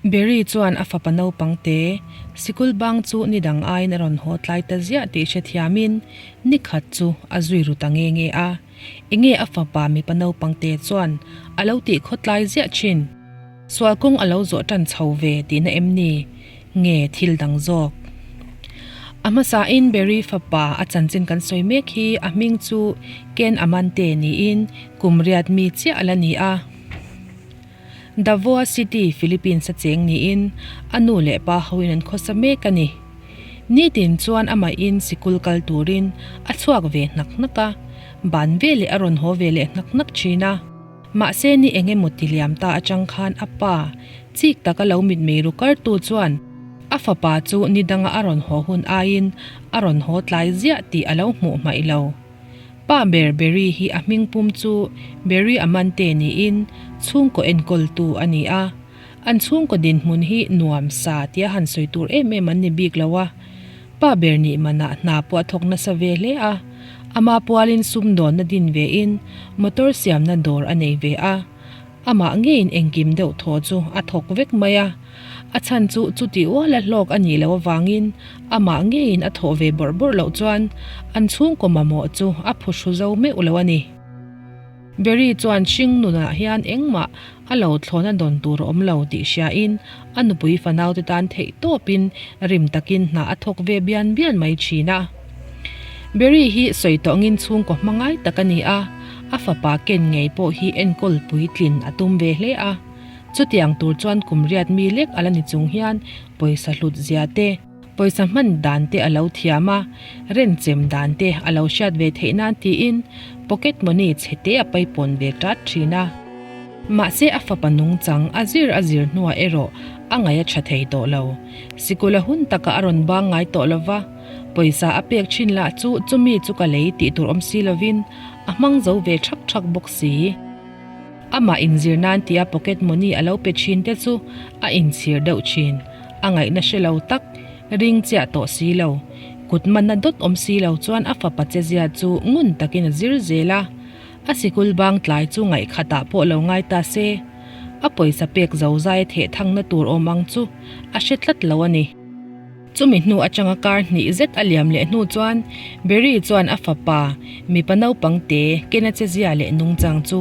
Barry chuan a fapa naupang te sikul bang chu ni dang aiin a rawn haw tlai ta ziah tih hrethiamin ni khat chu a zui ru ta nge nge a. Enge a fapa mipa naupang te chuan a lo tih khaw tlai ziah thin? Sual kawng a lo zawh tan chho ve tihna em ni? Nge thil dang zawk? A hmasain Barry fapa a chanchin kan sawi mek hi a hming chu Ken Amante niin kum riat mi chiah a la ni a. Davao City, Philippines a cheng niin a nu leh pa hoin an khawsa mek a ni. Nitin chuan amahin sikul kal turin a chhuak ve hnak hnak a, ban veleh a rawn haw ve leh hnak hnak thin a. Mahse ni eng emaw ti liam ta atang khan a pa, chik taka lo mitmei ru kartu chuan a fapa chu ni danga a rawn haw hun aiin a rawn haw tlai ziah tih a lo hmuh hmaih lo. Pa ber Barry hi a hming pum chu Barry Amante niin chhungkaw enkawltu a ni a. An chhungkaw dinhmun hi nuam sa tia han sawi tur em em an ni bik lo a. Pa ber nih manah hna pawh a thawk nasa ve hle a. Ama pualin sumdawnna din vein motor siamna dawr a nei ve a. Amah ngeiin engkim deuh thaw chu a thawk vek mai a, a chhan chu chuti uala hlawk a nih loh avangin amah ngeiin a thawh ve bawrh bawrh loh chuan an chhungkaw mamawh chu a phuhru zo meuh lo a ni. Barry chuan hring nunah hian engmah a lo thlawna dawn tur a awm lo tih hriain a nupui fanaute tan theih tawpin rim takin hna a thawk ve bian bian mai thin a. Barry hi sawi tawngin chhungkaw hma ngai tak a ni a, a fapa ken ngei pawh hi enkawl puitlin a tum ve hle a. Chutiang tur chuan kum riat mi lek a la ni chung hian pawisa hlut zia te, pawisa hman dan te a lo thiam a, renchem dan te a lo hriat ve theih nan tiin pocket money chhe te a paipawn ve tat thin a. Mahse a fapa nungchang a zir a zir hnuah erawh a ngaih a tha thei tawh lo. Sikul a hun takah a rawn bang ngai tawh lo va. Pawisa a pek thin lah chu chumi chu ka lei tih tur awm si lovin a hmang zo ve thak thak bawk si. Amah inzir nan tia pocket money a lo pe thin te chu a inchhir deuh thin. A ngaihna hre lo tak, ring chiah tawh si lo. Kut manna dawt awm si lo chuan a fapa che zia chu ngun takin a zir zel a. A sikul bang tlai chu ngaihkhatah pawh lo ngai ta se. A pawisa pek zo zai a theh thangna tur awm ang chu a hre tlat lo a ni. Chumi hnu atanga kar hnih zet a liam leh hnu chuan Barry chuan a fapa, mipa naupang te, Ken-a chezia leh nungchang chu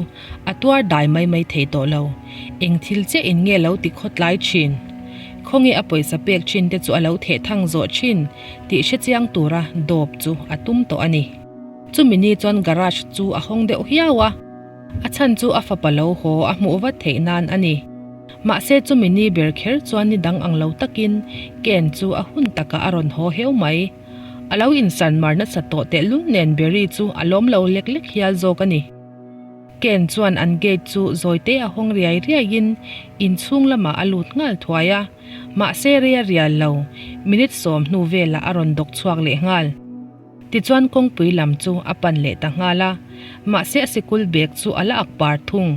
a tuar dai mai mai thei tawh lo. Eng thil chiah in nge lo ti khawtlai thin? Khawnge a pawisa pek thin te chu a lo theh thang zawh thin tih hrechiang tura dawp chu a tum tawh a ni. Chumi ni chuan garage chu a hawng deuh hiau a. A chhan chu a fapa lo haw a hmuh vat theih nan a ni. Mahse chumi ni ber kher chuan ni dang ang lo takin Ken chu a hun takah a rawn haw heu mai. A lo insan mar nasa tawh tehlul nen Barry chu a lawm lo lek lek hial zawk a ni. Ken chuan an gate chu zawite a hawng riai riaiin inchhung lamah a lut nghal thuai a. Mahse rei a rial lo, minute 10 hnu velah a rawn dawk chhuak leh nghal. Tichuan kawngpui lam chu a pan leh ta nghal a, mahse a sikul bag chu a la ak par thung.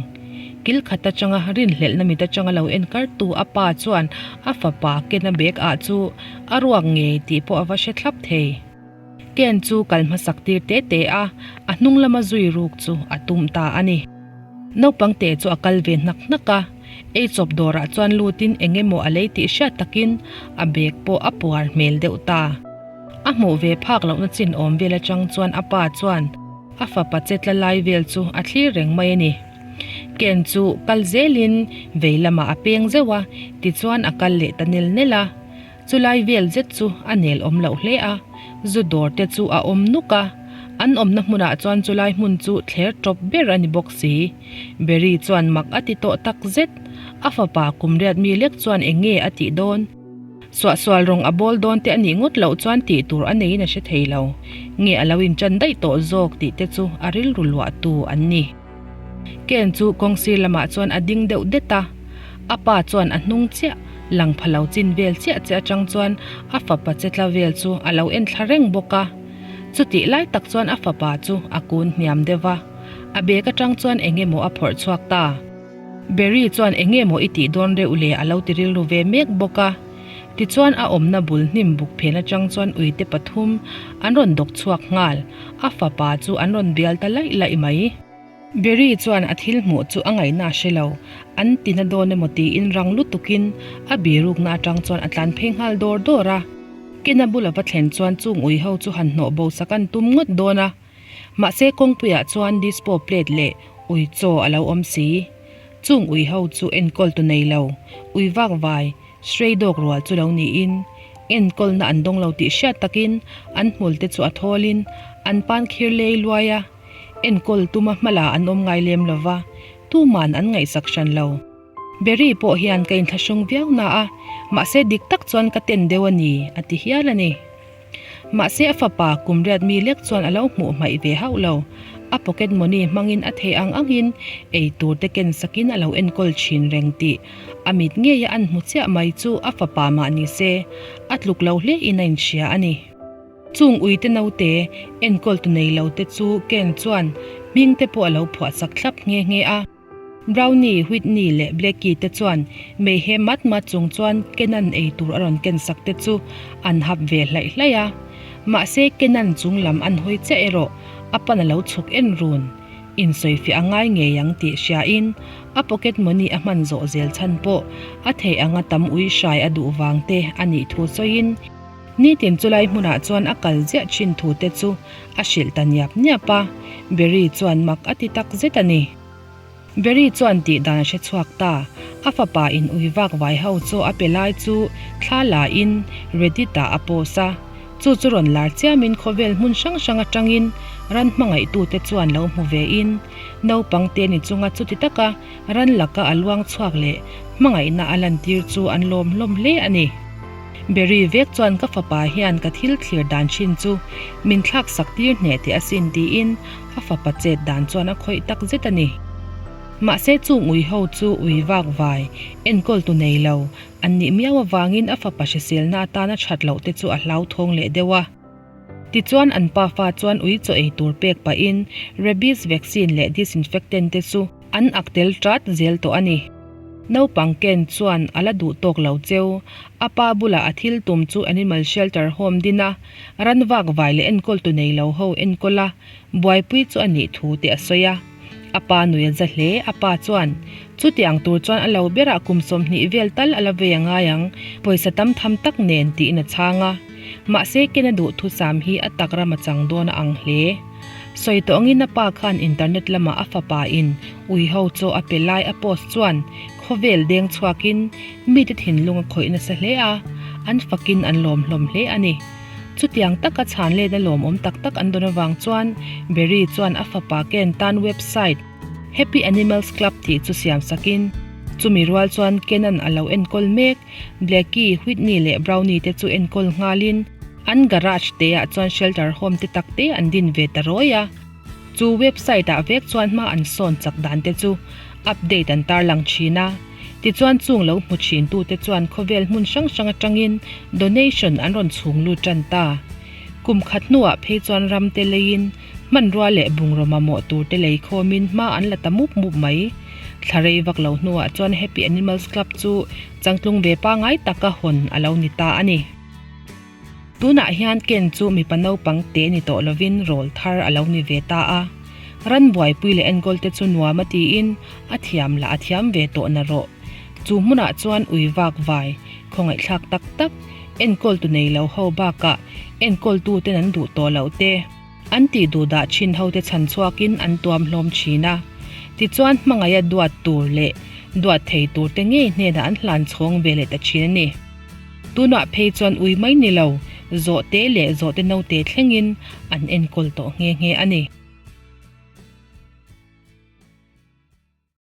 Kil khat atanga rinhlelhna mit atanga lo en kartu a pa chuan a fapa Ken-a bag ah chu a ruak ngei tih pawh a va hre thlap thei. Ken chu kal hmasak tir te te a, a hnung lama zui ruk chu a tum ta a ni. Naupang te chu a kal ve hnak hnak a, ei chawp dawrah chuan lutin eng emaw a lei tih hriat takin a bag pawh a puar hmel deuh ta. A hmuh ve phak lohna chin awm vel atang chuan a pa chuan a fapa che tla lai vel chu a thlir reng mai a ni. Ken chu kal zelin vei lamah a peng zeuh a, tichuan a kal leh ta nel nel a. Chulai vel zet chu a nel awm loh hle a, zu dawr te chu a awm nuk a. An awmna hmunah chuan chulai hmun chu thler tawp ber a ni bawk si. Barry chuan mak a ti tawh tak zet. A fapa kum riat mi lek chuan eng nge a tih dawn? Suahsual rawng a bawl dawn te a nih ngawt loh chuan tih tur a neiin a hre thei lo. Nge a lo inṭan daih tawh zawk tih te chu a rilru luahtu an ni. Ken chu kawng sir lamah chuan a ding deuh det a, a pa chuan a hnung chiah, lang pha lo chin vel chiah che atang chuan a fapa che tla vel chu a lo en thla reng bawk a. Chutih lai tak chuan a fapa chu a kun hniam deuh a, a bag atang chuan eng emaw a phawrh chhuak ta. Barry chuan eng emaw i tih dawn reuh le a lo ti rilru ve mek bawk a. Tichuan a awmna bul hnim buk phen atang chuan uite pathum an rawn dawk chhuak nghal, a fapa chu an rawn bial ta laih laih mai. Berry chuan a thil hmuh chu a ngaihna a hre lo, an tina dawn emaw tiin rang lutukin a birukna atang chuan a tlan phei nghal dawr dawr a. Kena bula va thlen chuan chung ui ho chu han hnawh bo sak an tum ngawt dawn a. Mahse kawngpuiah chuan dispo plate leh ui chaw a lo awm si. Chung ui ho chu enkawl tu nei lo, ui vak vai, stray dog rual chu lo niin, enkawlna an dawng lo tih hriat takin an hmul te chu a thawlin an pan khir lei luai a. Enkawl tuma hmala an awm ngai lem lo va, tuman an ngaihsak hran lo. Berry pawh hian ka inthlahrung viau na a, mahse dik tak chuan ka ten deuh a ni, a ti hial a ni. Mahse a fapa kum riat mi lek chuan a lo hmuh hmaih ve hauh lo. A pocket money hmangin a theih ang angin ei tur te ken sakin a lo enkawl thin reng tih a mit ngeia an hmu chiah mai chu a fapa mah ni se, a tluk lo hle in a inhria a ni. Chung uite naute enkawl tu nei lo te chu Ken chuan hming te pawh a lo phuah sak thlap nghe nghe a. Brownie, Whitney leh Blackie te chuan meihe mat mat chung chuan Kenan ei tur a rawn ken sak te chu an hap ve hlaih hlaih a. Mahse Kenan chung lam an hawi chiah erawh a pan a lo chhuk en run. Insawifiah a ngai ngei ang tih hriain a pocket money a hman zawh zel chhan pawh a theih anga tam ui hrai a duh vang te a nih thu sawiin Nitin chulai hmunah chuan a kal ziah thin thu te chu a hrilh ta niap niap a, Berry chuan mak a ti tak zet a ni. Berry chuan tih dan a hre chhuak ta, a fapa in ui vak vai ho chaw a pe lai chu thla la in Reddit ah a post a, chu chu rawn lar chiam in khawvel hmun hrang hrang atangin ran hmangaihtu te chuan lo hmu ve in naupang te ni chunga chuti taka ran laka a luang chhuak leh hmangaihna a lantir chu an lawm hlawm hle a ni. Berry vek chuan ka fapa hian ka thil thlir dan thin chu min thlak sak tir hneh teh asin tiin a fapa chet dan chuan a khawih tak zet a ni. Mahse chung ui ho chu ui vak vai, enkawl tu nei lo, an nih miau avangin a fapa hriselna atana that loh te chu a hlauthawng leh deuh a. Tichuan an pafa chuan ui chaw ei tur pek pahin rabies vaccine leh disinfectant te chu an ak tel tat zel tawh a ni. Naupang Ken chuan a la duh tawk lo cheu. A pa bulah a thil tum chu animal shelter home din a, ran vak vai leh enkawltu nei lo ho enkawl a, buaipui chu a nih thu te a sawi a. A pa nui a za hle, a pa chuan, Chutiang tur chuan a lo berah kum 20 vel tal a la vei a ngai ang, pawisa tam tham tak nen, tiin a chhang a. Mahse, Ken a duh thusam hi a tak ram a chang dawn a ang hle. Sawi tawh angin a pa khan internet lamah a fapa in ui ho chaw a pe lai a post chuan khawvel deng chhuakin mite thinlung a khawih nasa hle a, an fakin an lawm hlawm hle a ni. Chutiang taka chhan letna lawmawm tak tak an dawn avang chuan Berry chuan a fapa Ken tan website Happy Animals Club tih chu siam sakin chumi rual chuan Ken-a'n a lo enkawl mek Blackie, Whitney leh Brownie te chu enkawl nghalin an garage te ah chuan shelter home te tak te an din ve ta rawi a. Chu website ah vek chuan hma an sawn chak dan te chu update an tarlang thin a. Tichuan chung lo hmu thin tu te chuan khawvel hmun hrang hrang atangin donation an rawn chhung lut tan ta. Kum khat hnuah phei chuan ram te leiin hmanrua leh bungraw mamawh tur te lei khawmin hma an la ta mup mup mai. Thla rei vak lo hnuah chuan Happy Animals Club chu changtlung ve pangai taka hawn a lo ni ta a ni. Tunah hian Ken chu mipa naupang te ni tawh lovin rawl thar a lo ni ve ta a. Ran buaipui leh enkawl te chu nuam a tiin a thiam lah a thiam ve tawh na rawh. Chu hmunah chuan ui vak vai, khawngaihthlak tak tak, enkawltu nei lo ho bakah enkawltuten an duh tawh loh te, an tih duh dah thin ho te chhan chhuakin an tuam hlawm thin a. Tichuan hmangaih a duat tur leh duat thei tur te ngei hnenah an hlan chhawng ve leh ta thin a ni. Tunah phei chuan ui mai ni lo, zawhte leh zawhte naute thlengin an enkawl tawh nghe nghe a ni.